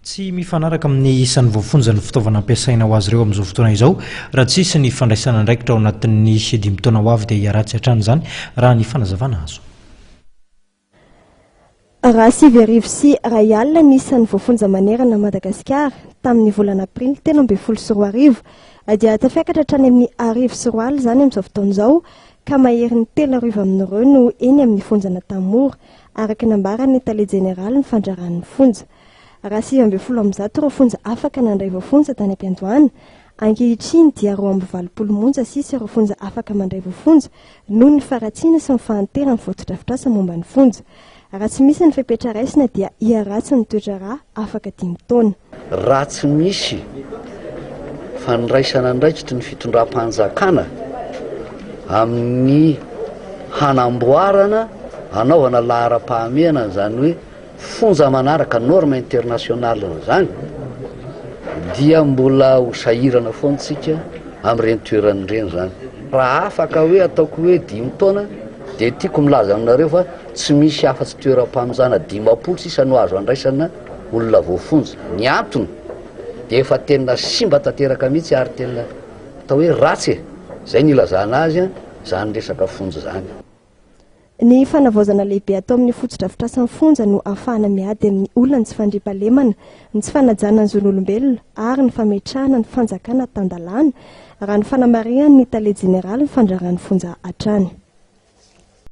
Tsy mifanaraka amin'ny isan'ny voafonja ny fitaovana ampiasaina ho azy ireo amin'izao fotoana izao. Raha tsy hisy ny fandraisana andraikitra ao anatin'ny dimy taona ho avy dia hiharatsy hatrany izany, raha ny fanazavana azo. Raha 2100 ny isan'ny voafonja manerana an'i Madagasikara tamin'ny volana aprily 2013 dia tafiakatra hatrany amin'ny 2001 izany amin'izao fotoana izao ka maherin'ny 3000 amin'ireo no eny amin'ny fonjan'Antanimora, araka ny nambaran'ny tale jeneralin'ny fandraharahan'ny fonja. Raha 119 ireo fonja afaka nandray voafonja tany am-piandohana, ankehitriny dia 82 monja sisa ireo fonja afaka mandray voafonja noho ny faharatsiana sy ny fahanteran'ny fotodrafitrasa momba ny fonja. Raha tsy misy ny fepetra raisina dia hiharatsy ny toetra-raha afaka dimy taona. Raha tsy misy fandraisana andraikitry ny fitondram-panjakana amin'ny hanamboarana, hanaovana laharam-pahamehana izany hoe Fonja manaraka norme internationale izany dia mbola ho sahirana foana tsika amin'ireny toerana ireny izany. Raha afaka hoe ataoko hoe dimy taona dia tiako milaza aminareo fa tsy misy afa-tsy toeram-pamonjana 50 sisa no azo andraisana olona voafonja. Ny antony dia efa tena simba tanteraka mihitsy ary tena atao hoe ratsy e! Izay no ilazana azy izany resaka fonja izany. Ny fanavaozana lehibe atao amin'ny fotodrafitrasan'ny fonja no ahafahana miady amin'ny olan'ny tsy fandriampahalemana, ny tsy fanajana ny zon'olombelona ary ny fametrahana ny fanjakana tan-dalàna, raha ny fanamarihan'ny tale jeneralin'ny fandraharahan'ny fonja hatrany.